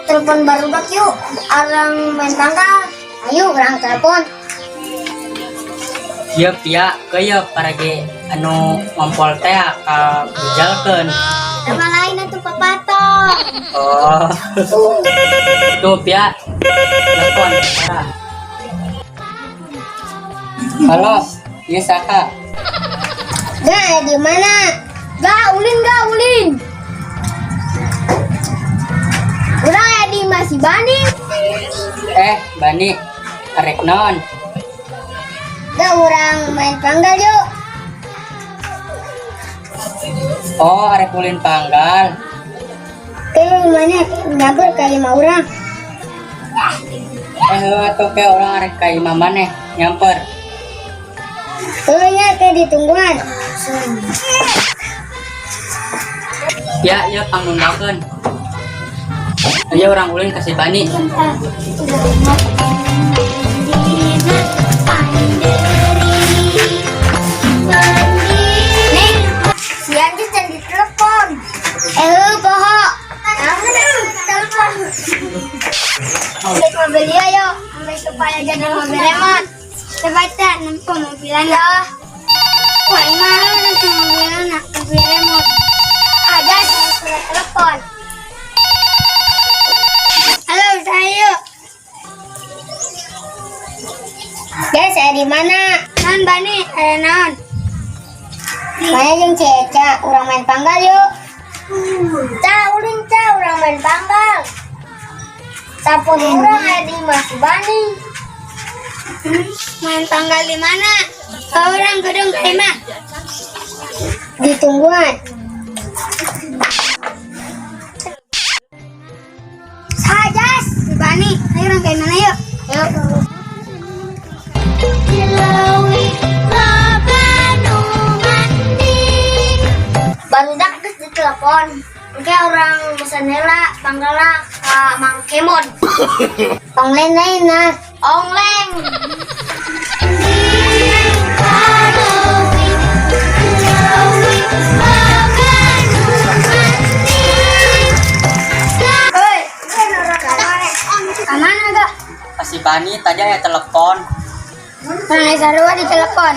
Telepon barudak yuk, arang main tanggal. Ayo urang telepon. Ieu Pia, keuyeuk paragi anu ngompol teh ka bujalkeun. Sama lain atuh papato. Oh. Tuh Pia. Telepon Tara. Halo, ieu saha? Gak, di mana? Gak, ulin, gak, ulin. Urang aya di masih Bani. Eh, Bani, arek naon? Gak, urang main panggal yuk. Oh, arek ulin panggal. Kayak mana nyamper ka imah urang. Eh, heuh atuh ke urang arek ka imah maneh nyamper. Heuh nya ke ditungguan. Ya, ieu pangnundakeun. Ayo urang ulin ka si Bani. Nih, si Anjis dan ditelepon. Eh, poho. Telepon. Ambil mobil dia yuk, ambil supaya jangan mobil remote. Coba teh nempo mobilnya. Wah, mana nanti mobilnya, mobil remote. Ada surat telepon. Halo, saya yuk. Ya, saya di mana? Non, Bani, ada naon? Mana jeung si Eca, urang main panggal yuk. Ca, ulin ca, urang main panggal. Sapun urang aya di Mas Bani. Main panggal di mana? Kau orang gedung ka imah. Ditungguan. Sajas, si Bani. Ayo urang ka imah yuk. Yuk. Barudak geus ditelepon. Engke urang mesen heula panggalna ka Mang Kemon. Ongleng lain. Ongleng. Hei, kamana gak? Ka si Bani tadi aya telepon. Mana sarua di telepon.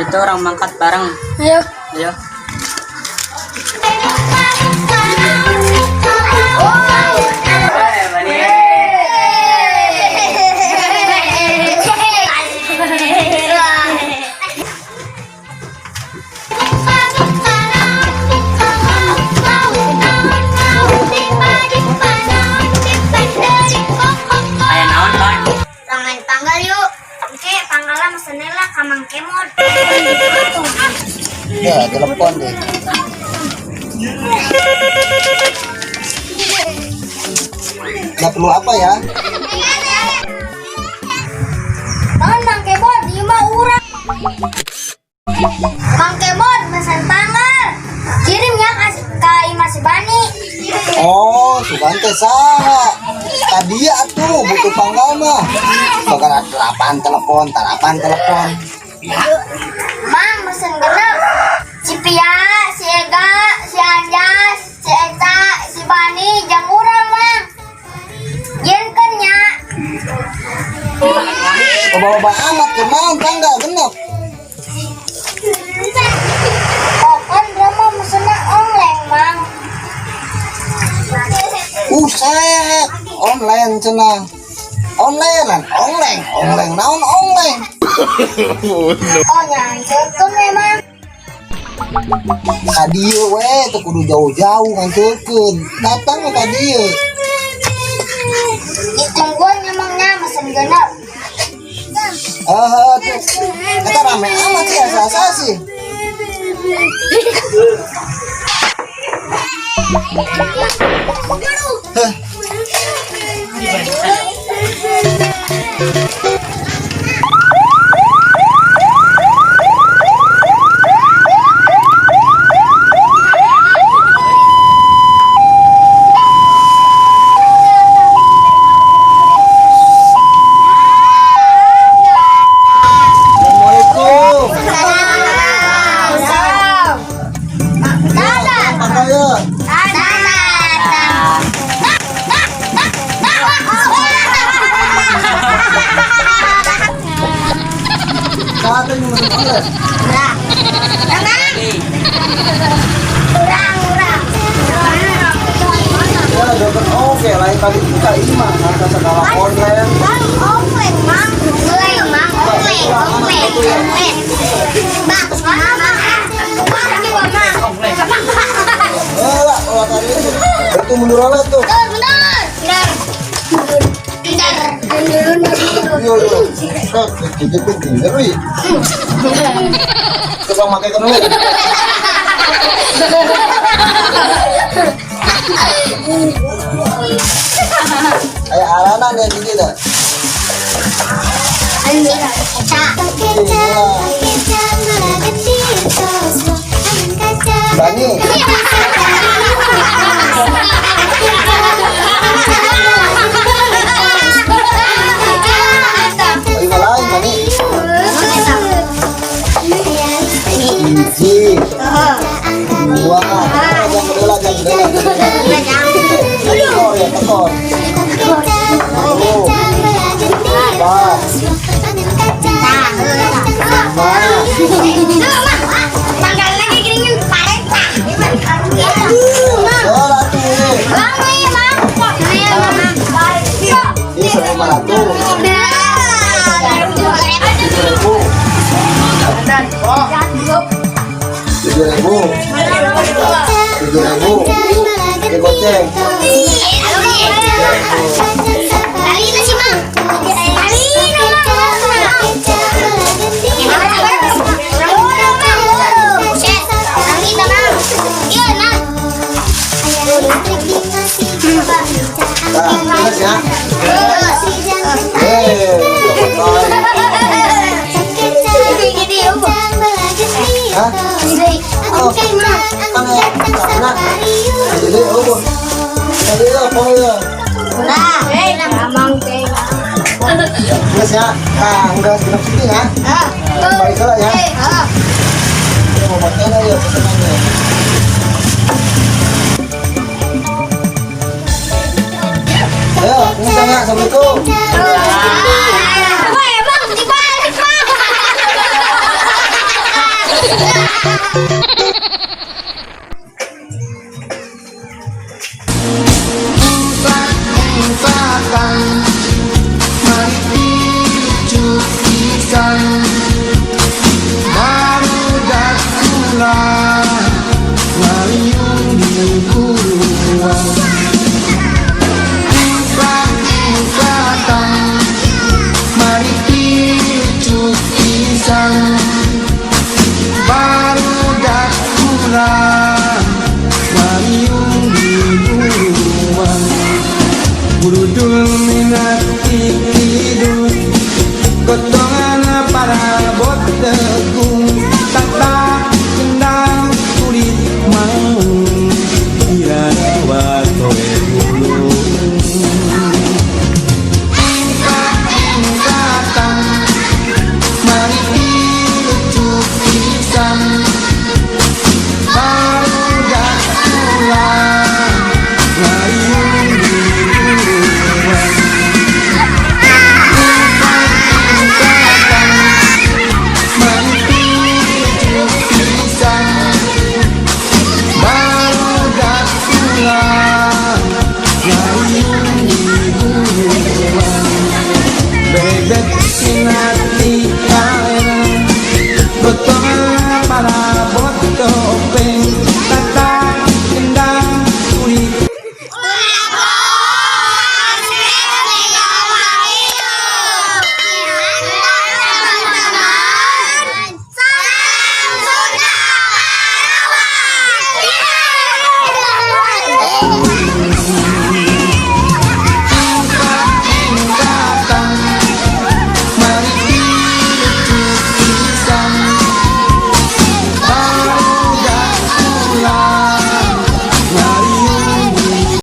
Itu orang mangkat bareng. Ayo. Ayo. Eh, Bani. Aya naon, Ban? Urang main panggal yuk. Oke, panggalna mesen heula ka Mang Kemon. Ya, telepon deh. Nggak perlu apa ya? Naon Mang Kemon, ieu mah urang. Mang Kemon mesen panggal. Kirim ya ka imah si Bani. Oh, sugan teh saha? Tadi atuh butuh panggal mah. Bakal delapan telepon, talapan telepon. Mang mesen genep. Si Pia, si Ega, si Anjas, si Eca, si Bani, jang urang Mang. Jieunkeun nya. Bawa-bawa amat ke naon tanggal genep. Oh, kan drama mesenna online, Mang. Buset, online cenah. Onlinean, ongleng, ongleng naon ongleng. Oh, nyanceurkeun memang. Ka dieu we teu kudu jauh-jauh nganteurkeun. Datang we ka dieu. Ditungguan memangnya mesen genep. Ah, tuh. Eta rame amat sih asa-asa sih. Heh, Assalamualaikum. Salam. Panggal ya. Dadah. teh masuk online. Nah. Tenang. Urang, urang. Ya, dokter oke, lain tadi kita imah harga segala online. Bang, offline, Mang. Offline, Mang. Offline, offline, offline. Bang, Mang, Mang. Mang, Mang. Eh lah, ulah tadi itu. Itu mundur lah tuh. Mundur, mundur. Mundur. Mundur. Mundur, mundur. Yo yo. Kok gitu tuh bener wi. Coba make kan we. Aya arana nih gini dah. Kaca. Bani. Ayo lain Bani. Hiji, dua, jangan bela, jangan bela. Tekor ya, tekor. Satu, empat, lima. Oh, ratu ini. Ini 1.500. 7.000. 7.000. 7.000. Ini goceng. Nah, terus ya. Eh, hah? Oh, kan ya, karena jadi oh, tadi itu apa ya? Terus ya, nah udah genap sini ya. Balik lah ya. Ini mau pakai lah ya pesenannya. Ayo, ini sana, assalamualaikum. Wah, bang, dibalik, bang.